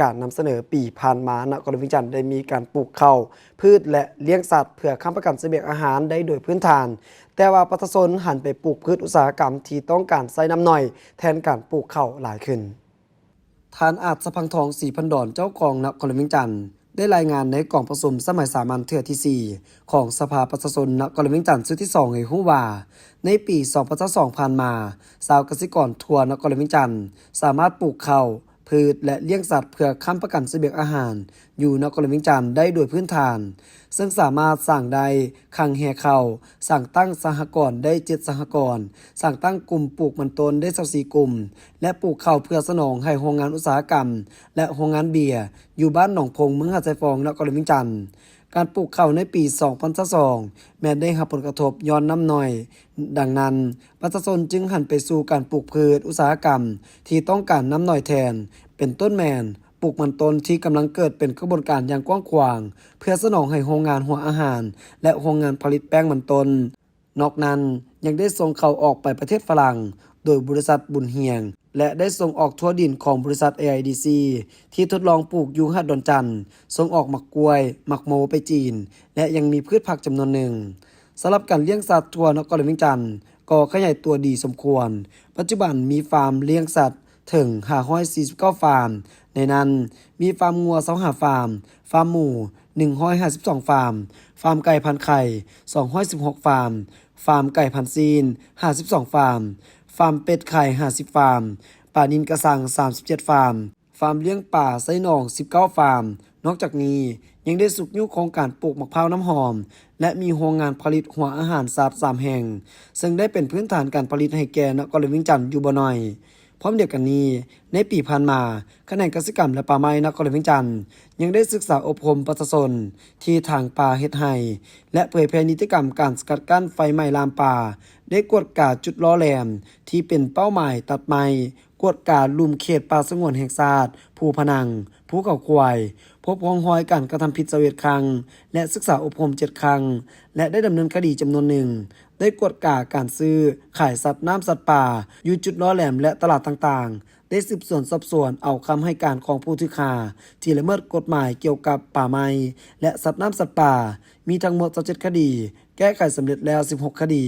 ການນຳສະເໜີປີຜ່ານມາ ນະຄອນຫຼວງວຽງຈັນໄດ້ມີການປູກເຂົ້າ, ພືດ ແລະ ລ້ຽງສັດ ເພື່ອຄ້ຳປະກັນສະບຽງອາຫານໄດ້ໂດຍພື້ນຖານ, ແຕ່ວ່າປະຊາຊົນຫັນໄປປູກພືດອຸດສາຫະກຳທີ່ຕ້ອງການໃຊ້ນ້ຳໜ້ອຍ ແທນການປູກເຂົ້າຫຼາຍຂຶ້ນ. ທ່ານ ອາດສະພັງທອງ ສີພັນດອນ ເຈົ້າຄອງນະຄອນຫຼວງວຽງຈັນ ໄດ້ລາຍງານໃນກອງປະຊຸມສະໄໝສາມັນເທື່ອທີສີ່ ຂອງສະພາປະຊາຊົນນະຄອນຫຼວງວຽງຈັນຊຸດທີສອງ ໃຫ້ຮູ້ວ່າ ໃນປີສອງພັນຊາວສອງຜ່ານມາ, ຊາວກະສິກອນທົ່ວນະຄອນຫຼວງວຽງຈັນ ສາມາດປູກເຂົ້າ, ພືດ ແລະ ລ້ຽງສັດ ເພື່ອຄ້ຳປະກັນສະບຽງອາຫານຢູ່ນະຄອນຫຼວງວຽງຈັນໄດ້ໂດຍພື້ນຖານ, ເຊິ່ງສາມາດສ້າງໄດ້ຄັງແຮ່ເຂົ້າ, ສ້າງຕັ້ງສະຫະກອນໄດ້ເຈັດສະຫະກອນ, ສ້າງຕັ້ງກຸ່ມປູກມັນຕົ້ນໄດ້ຊາວສີ່ກຸ່ມ ແລະ ປູກເຂົ້າເພື່ອສະໜອງໃຫ້ໂຮງງານອຸດສາຫະກຳ ແລະ ໂຮງງານເບຍ ຢູ່ບ້ານໜອງພົງ ເມືອງຫາດຊາຍຟອງ ນະຄອນຫຼວງວຽງຈັນ. ການປູກເຂົ້າໃນປີສອງພັນຊາວສອງ ແມ່ນໄດ້ຮັບຜົນກະທົບຍ້ອນນ້ຳໜ້ອຍ, ດັ່ງນັ້ນ ປະຊາຊົນຈຶ່ງຫັນໄປສູ່ການປູກພືດອຸດສາຫະກຳທີ່ຕ້ອງການນ້ຳໜ້ອຍແທນ, ເປັນຕົ້ນແມ່ນ ປູກມັນຕົ້ນທີ່ກຳລັງເກີດເປັນຂະບວນການຢ່າງກວ້າງຂວາງ ເພື່ອສະໜອງໃຫ້ໂຮງງານຫົວອາຫານ ແລະ ໂຮງງານຜະລິດແປ້ງມັນຕົ້ນ. ນອກນັ້ນ ຍັງໄດ້ສົ່ງເຂົ້າອອກໄປປະເທດຝຣັ່ງ ໂດຍບໍລິສັດບຸນຮຽງ ແລະ ໄດ້ສົ່ງອອກທົ່ວດິນຂອງບໍລິສັດ ເອໄອດີຊີ ທີ່ທົດລອງປູກຢູ່ຫາດດອນຈັນ, ສົ່ງອອກໝາກກ້ວຍ, ໝາກໂມໄປຈີນ ແລະ ຍັງມີພືດຜັກຈຳນວນໜຶ່ງ. ສຳລັບການລ້ຽງສັດທົ່ວນະຄອນຫຼວງວຽງຈັນກໍຂະຫຍາຍຕົວດີສົມຄວນ. ປັດຈຸບັນມີຟາມລ້ຽງສັດເຖິງຫ້າຮ້ອຍສີ່ສິບເກົ້າຟາມ, ໃນນັ້ນມີຟາມງົວຊາວຫ້າຟາມ, ຟາມໝູໜຶ່ງຮ້ອຍຫ້າສິບສອງຟາມ, ຟາມໄກ່ພັນໄຂ່ສອງຮ້ອຍສິບຫົກຟາມ, ຟາມໄກ່ພັນຊີ້ນຫ້າສິບສອງຟາມ, ຟາມເປັດໄຂ່ຫ້າສິບຟາມ, ປານິນກະຊັງສາມສິບເຈັດຟາມ, ຟາມລ້ຽງປາໃສ່ໜອງສິບເກົ້າຟາມ. ນອກຈາກນີ້ ຍັງໄດ້ຊຸກຍູ້ໂຄງການປູກໝາກພ້າວນ້ຳຫອມ ແລະ ມີໂຮງງານຜະລິດຫົວອາຫານສັດສາມແຫ່ງ, ເຊິ່ງໄດ້ເປັນພື້ນຖານການຜະລິດໃຫ້ແກ່ນະຄອນຫຼວງວຽງຈັນຢູ່ບໍ່ໜ້ອຍ. ພ້ອມດຽວກັນນີ້, ໃນປີຜ່ານມາ, ຂະແໜງກະສິກຳ ແລະ ປ່າໄມ້ນະຄອນຫຼວງວຽງຈັນ ຍັງໄດ້ສຶກສາອົບຮົມປະຊາຊົນທີ່ຖາງປ່າເຮັດໄຮ່ ແລະ ເຜີຍແຜ່ນິຕິກຳການສະກັດກັ້ນໄຟໄໝ້ລາມປ່າ, ໄດ້ກວດກາຈຸດຫຼໍ່ແຫຼມທີ່ເປັນເປົ້າໝາຍຕັດໄມ້, ກວດກາລຸ່ມເຂດປ່າສະຫງວນແຫ່ງຊາດພູພະນັງ, ພູເຂົາຄວາຍ, ພົບຮ່ອງຮອຍການກະທຳຜິດຊາວເອັດຄັ້ງ ແລະ ສຶກສາອົບຮົມເຈັດຄັ້ງ ແລະ ໄດ້ດຳເນີນຄະດີຈຳນວນໜຶ່ງ, ໄດ້ກວດກາການຊື້ຂາຍສັດນ້ຳສັດປ່າຢູ່ຈຸດຫຼໍ່ແຫຼມ ແລະ ຕະຫຼາດຕ່າງໆ, ໄດ້ສືບສວນສອບສວນເອົາຄຳໃຫ້ການຂອງຜູ້ຖືກຫາທີ່ລະເມີດກົດໝາຍກ່ຽວກັບປ່າໄມ້ ແລະ ສັດນ້ຳສັດປ່າ ມີທັງໝົດຊາວເຈັດຄະດີ, ແກ້ໄຂສຳເລັດແລ້ວສິບຫົກຄະດີ.